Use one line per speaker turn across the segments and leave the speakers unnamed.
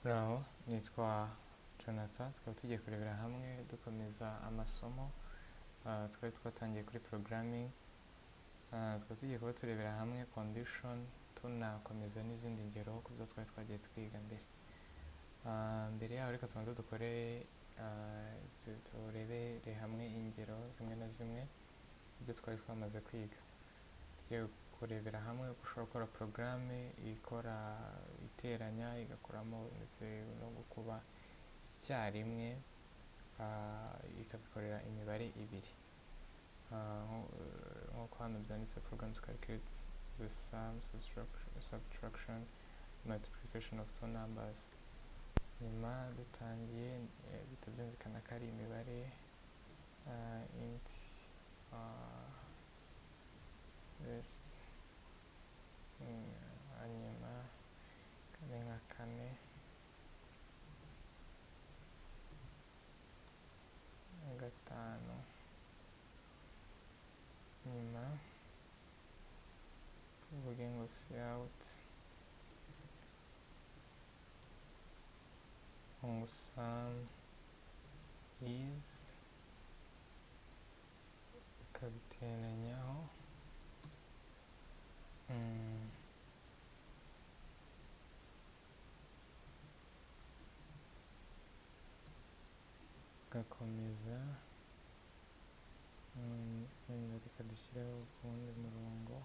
Muraho, nitwa Jonathan, tukaba tugiye kurebera hamwe dukomeza amasomo twari twatangiye kuri programming. Tukaba tugiye kuba turebera hamwe condition, tunakomeza n'izindi ngero ku byo twari twagiye twiga mbere. Mbere yaho reka tubanze dukore, turebere hamwe ingero zimwe na zimwe ibyo twari twamaze kwiga. Tugiye kurebera hamwe uko ushobora gukora porogaramu ikora iteranya, igakoramo ndetse no gukuba icyarimwe, ikabikorera imibare ibiri. Nk'uko hano byanditse, program to calculate the sum, subtraction, multiplication of two numbers. Nyuma dutangiye, bihita byumvikana ko ari imibare, int rest, hanyuma kane nka kane gatanu, nyuma tuvuge ngo cout ngo sum is, ukabiteranyaho, ugakomeza, wenda reka dushyireho ku wundi murongo,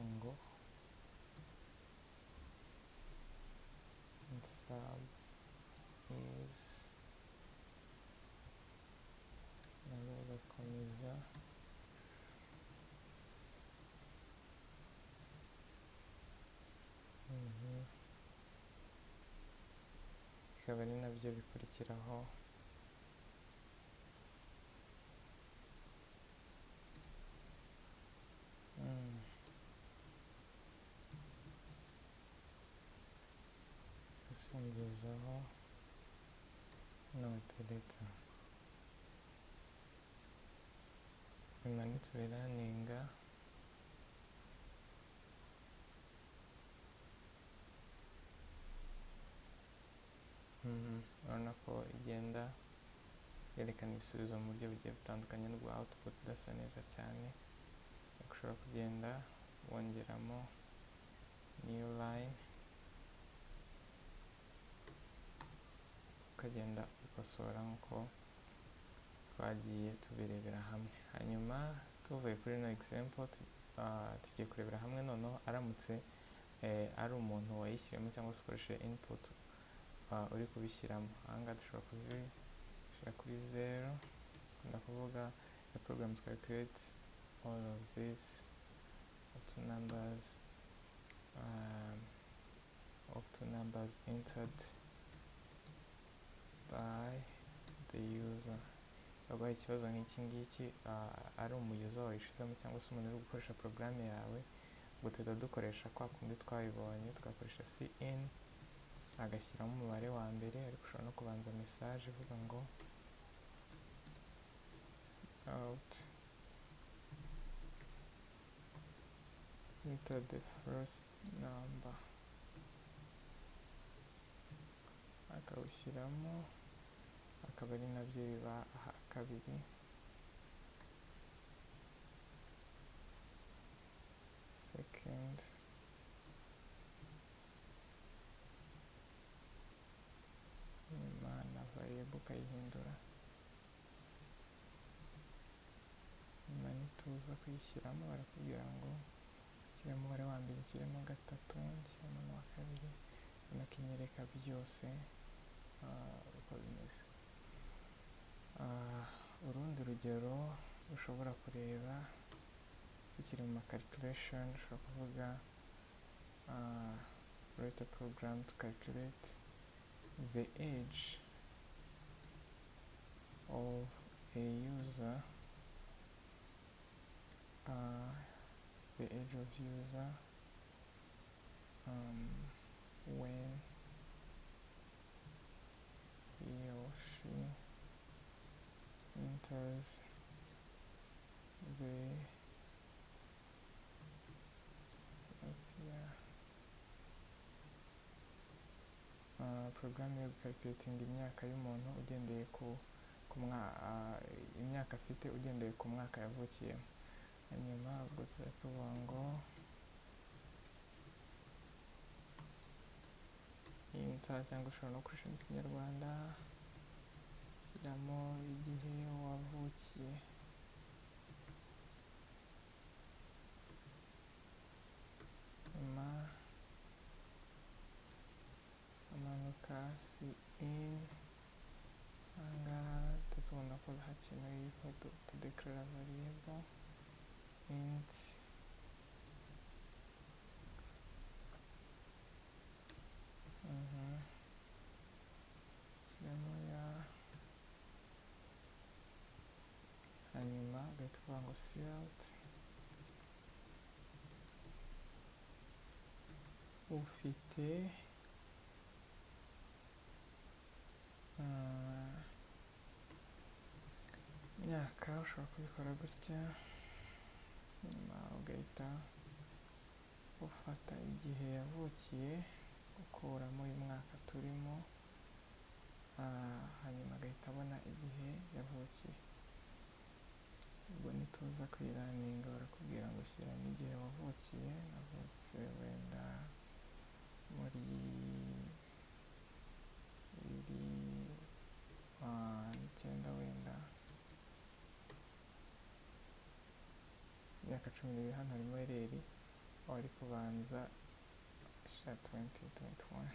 ngo sub is, nabwo ugakomeza, bikaba ari nabyo bikurikiraho. Gusimbuzaho no operator, nyuma nitubiraninga, urabona ko igenda yerekana ibisubizo mu buryo bugiye butandukanye, n'ubwo output idasa neza cyane, ariko ushobora kugenda wongeramo new line, ukagenda ukosora nk'uko twagiye tubirebera hamwe. Hanyuma tuvuye kuri ino example, tugiye kurebera hamwe noneho aramutse ari umuntu wayishyiramo cyangwa se ukoresheje input, uri kubishyiramo. Aha ngaha dushobora kuzishyira kuri 0, ndakuvuga the program to calculate all of these two numbers, of two numbers entered by the user. Baguha ikibazo nk'iki ngiki, ari umuyuza wayishizemo cyangwa se umuntu uri gukoresha porogaramu yawe, ubwo tuhita dukoresha kwa kundi twabibonye, tugakoresha cin agashyiramo umubare wa mbere, ariko ushobora no kubanza message ivuga ngo out enter the first number, akawushyiramo, akaba ari nabyo biba aha kabiri, second, nyuma na variable ukayihindura, nyuma nituza kuyishyiramo barakubwira ngo nshyiremo umubare wa mbere, nshyiremo gatatu, nshyiremo n'uwa kabiri, ubona ko inyereka byose uko bimeze. Urundi rugero ushobora kureba tukiri mu ma calculation, ushobora kuvuga write a program to calculate the age of a user, the age of user, when he or she enters the API. porogaramu yo gucalculatinga imyaka y'umuntu ugendeye ku imyaka afite ugendeye ku mwaka yavukiyemo. Hanyuma ubwo tuzajya tuvuga ngo enter, cyangwa ushobora no gukoresha mu Kinyarwanda, shyiramo igihe wavukiye. Nyuma amanuka cin, ahangaha tubona ko hakenewe yuko tudeclara variable int shyiramo ya, hanyuma ugahita uvuga ngo cout ufite imyaka. Ushobora kubikora gutya, nyuma ugahita ufata igihe yavukiye ukuramo uyu mwaka turimo, hanyuma agahita abona igihe yavukiye. Ubwo nituza kuyiraninga barakubwira ngo shyiramo igihe wavukiye. Navutse wenda muri 2009, wenda imyaka 12. Hano harimo ereri, wari kubanza sha 2021.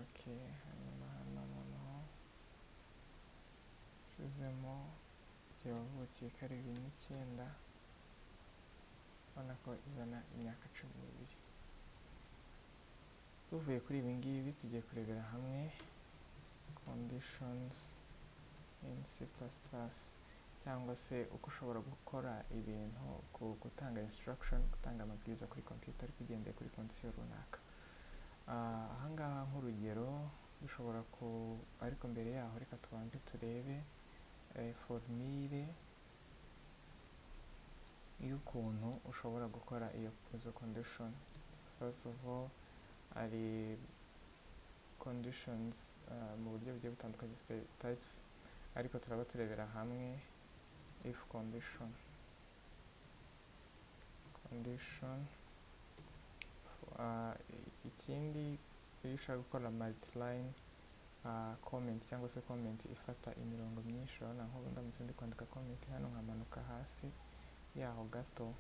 Okay, hanyuma hano noneho ushizemo igihe wavukiye ko ari 2009, ubona ko izana imyaka 12. Tuvuye kuri ibi ngibi tugiye kurebera hamwe conditions in C++, cyangwa se uko ushobora gukora ibintu, gutanga instruction, gutanga amabwiriza kuri computer ariko ugendeye kuri condition runaka. Ahangaha nk'urugero dushobora ku, ariko mbere yaho reka tubanze turebe formule y'ukuntu ushobora gukora iyo izo condition. First of all, hari conditions mu buryo bugiye butandukanye, dufite types, ariko turaba turebera hamwe if condition. Condition ikindi, iyo ushaka gukora multiline comment cyangwa se comment ifata imirongo myinshi, urabona nk'ubu ndamutse ndi kwandika comment hano nkamanuka hasi yaho gato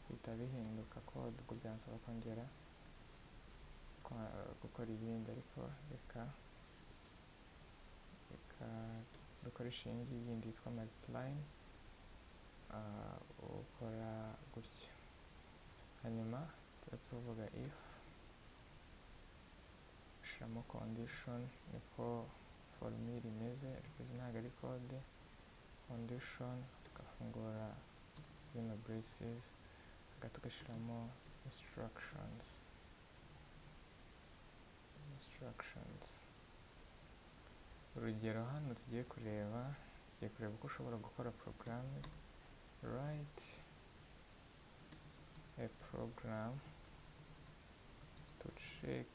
bihita bihinduka code, ubwo byansaba kongera gukora ibindi, ariko reka dukoreshe iyi ngiyi yindi yitwa multiline. Ukora gutya, hanyuma tuba tuvuga if, ushyiramo condition, niko formule imeze, ariko izi ntabwo ari code. Condition, ugafungura zino braces, hagati ugashyiramo instructions. Urugero hano tugiye kureba uko ushobora gukora porogaramu. Write a program to check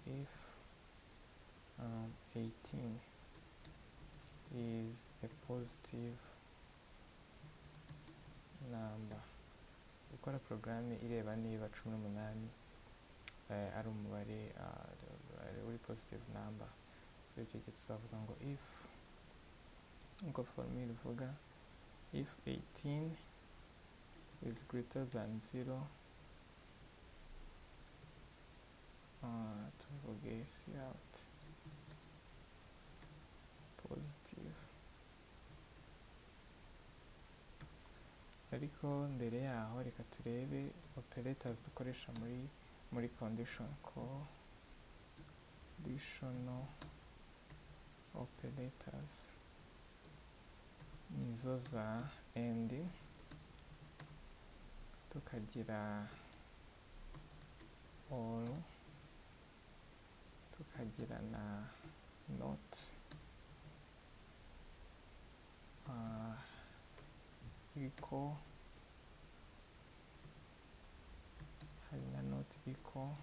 if 18 is a positive number. Gukora porogaramu ireba niba 18 ari umubare uri positive number. So icyo gihe tuzavuga ngo if, nkuko formule ivuga, if 18 is greater than 0, tuvuge cout positive. Ariko mbere yaho reka turebe operators dukoresha muri condition. Conditional operators nizo za and, tukagira or, tukagira na not, equal, hari na not equal,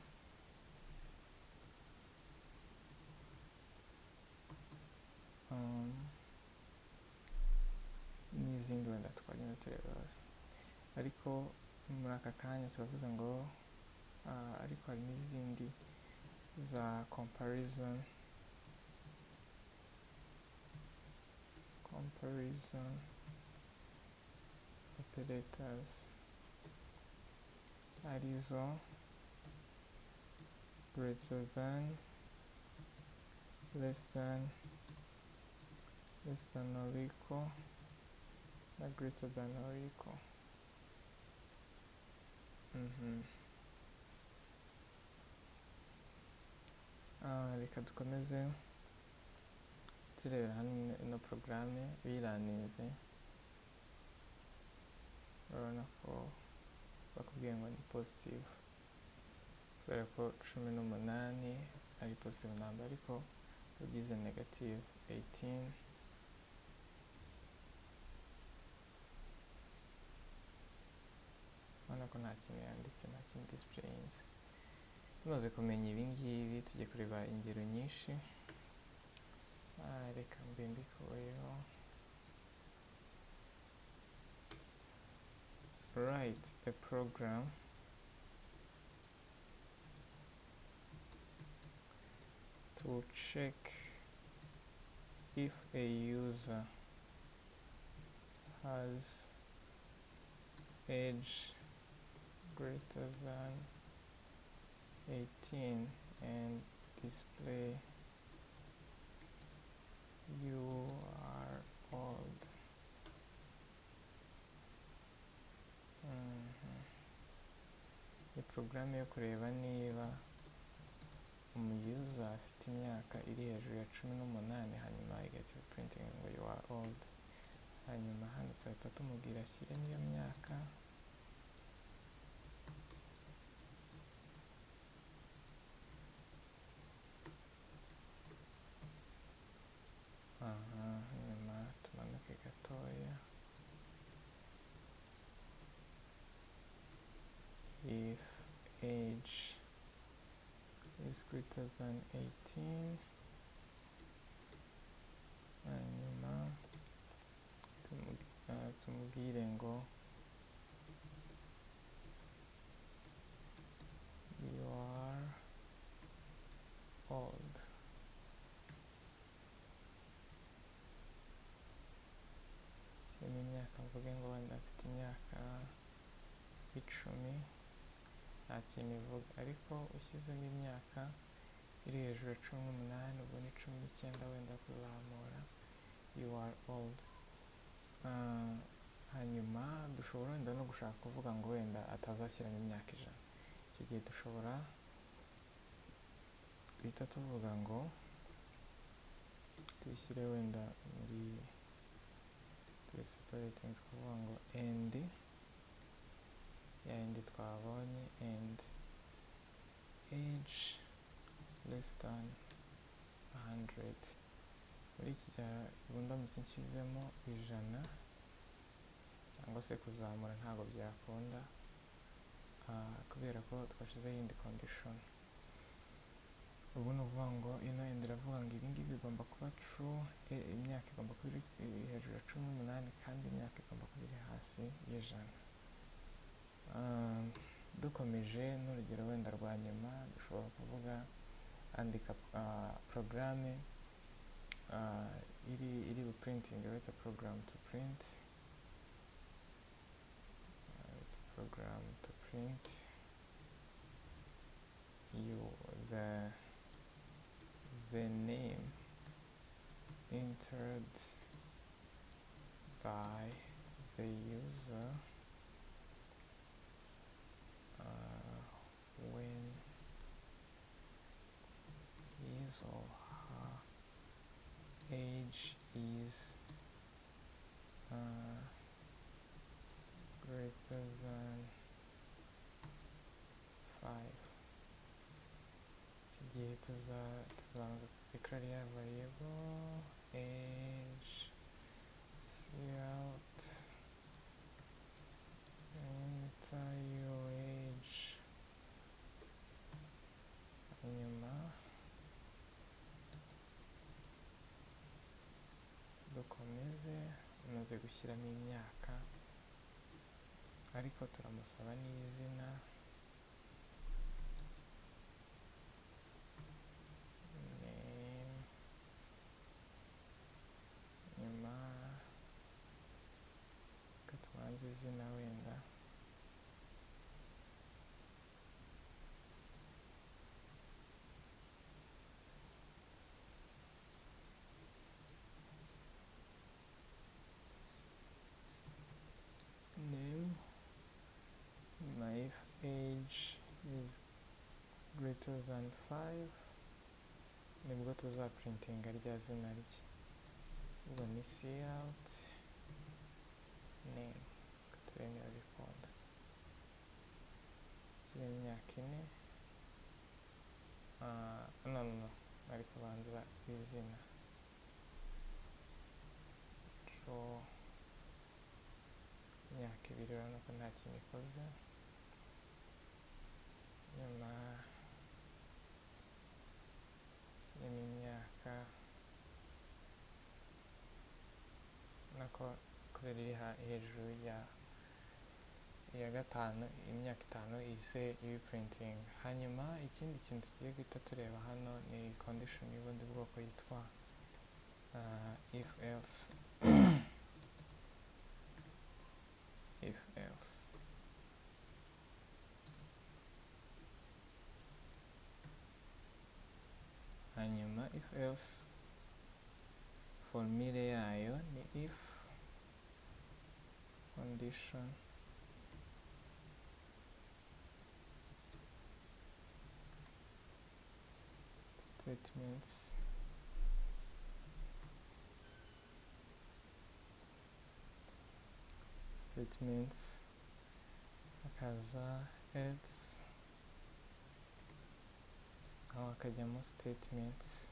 tureba, ariko muri aka kanya turavuze ngo ariko hari n'izindi za comparison operators, arizo greater than, less than, less than or equal na greater than or equal. Reka dukomeze turebera hamwe ino porogaramu biraninze. Urabona ko bakubwiye ngo ni positive kubera ko 18 ari positive number, ariko ugize negative 18 urabona ko nta kintu yanditse, nta kintu displayinze. Tumaze kumenya ibi ngibi, tugiye kureba ingero nyinshi. Reka mbe mbikuyeho. Write a program to check if a user has age greater than 18 and display you are old. Ni porogaramu yo kureba niba umuyuza afite imyaka iri hejuru ya 18, hanyuma igahita printing ngo you are old. Hanyuma hano tuzahita tumubwira ashyiremo iyo myaka. Hanyuma tumanuke gatoya. If age is greater than 18, hanyuma tumubwire ngo you are old. Shyiramo imyaka, mvuge ngo wenda afite imyaka 10, nta kintu ivuga, ariko ushyizemo imyaka iri hejuru ya 18, ubwo ni 19 wenda kuzamura, you are old. Hanyuma dushobora wenda no gushaka kuvuga ngo wenda atazashyiramo imyaka 100. Icyo gihe dushobora guhita tuvuga ngo tuyishyire wenda muri tuyiseparating, tukavuga ngo and ya yindi twabonye, and age less than 100. Muri iki gihe ubu ndamutse nshyizemo 100 cyangwa se kuzamura ntabwo byakunda, kubera ko twashyizeho iyindi condition. Ubu ni ukuvuga ngo ino yindi iravuga ngo ibi ngibi bigomba kuba true, imyaka igomba kuba iri hejuru ya 18 kandi imyaka igomba kuba iri hasi y'100. Dukomeje n'urugero wenda rwa nyuma, dushobora kuvuga andika porogaramu iri buprinting, write a program to print, write a program to print you the name entered by the user when his or her age is greater than 5. Iki gihe tuzabanza declare ya variable age cout enter your age, hanyuma dukomeze. Umaze gushyiramo imyaka Ariko turamusaba n'izina, name, nyuma reka tubanze izina wenda, name, nyuma if age is greater than 5 nibwo tuzaprintinga rya zina rye, ubwo ni cout name. Reka turebe niba bikunda. Shyiremo imyaka 4, no, ari kubanza izina Joe, imyaka 2, urabona ko nta kintu ikoze. Nyuma shyiremo imyaka, urabona ko kubera iri hejuru ya 5, imyaka 5 ihise ibiprintinga. Hanyuma ikindi kintu tugiye guhita tureba hano ni condition y'ubundi bwoko yitwa if else. If else hanyuma if else formule yayo ni if condition statements hakaza else, aho hakajyamo statements.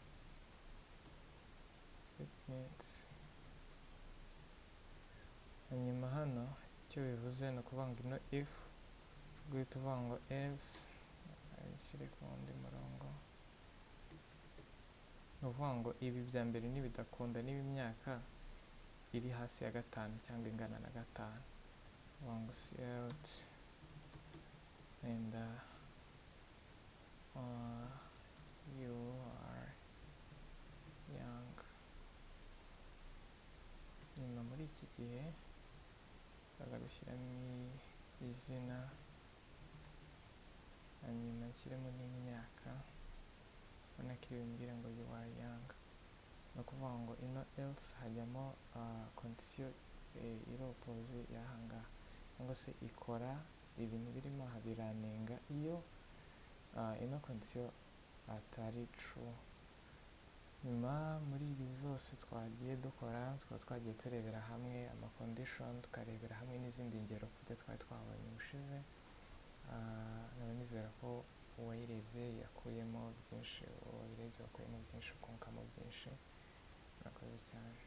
Hanyuma hano icyo bivuze ni ukuvuga ngo ino if guhita uvuga ngo else, ayishyire ku wundi murongo, ni ukuvuga ngo ibi bya mbere nibidakunda, niba imyaka iri hasi ya 5 cyangwa ingana na 5, uvuga ngo cout wenda you are young. Nyuma muri iki gihe baza gushyiramo izina, hanyuma nshyiremo n'imyaka, ubona ko iyo bimbwira ngo you are young, ni ukuvuga ngo ino else hajyamo condition iri opposite y'ahangaha, cyangwa se ikora ibintu birimo aha biranenga iyo ino condition atari true. Nyuma muri ibi zose twagiye dukora, tukaba twagiye turebera hamwe ama condition, tukarebera hamwe n'izindi ngero ku byo twari twabonye ubushize. Nkaba nizera ko uwayirebye yakuyemo byinshi, uwabirebye wakuyemo byinshi, ukungukamo byinshi. Murakoze cyane.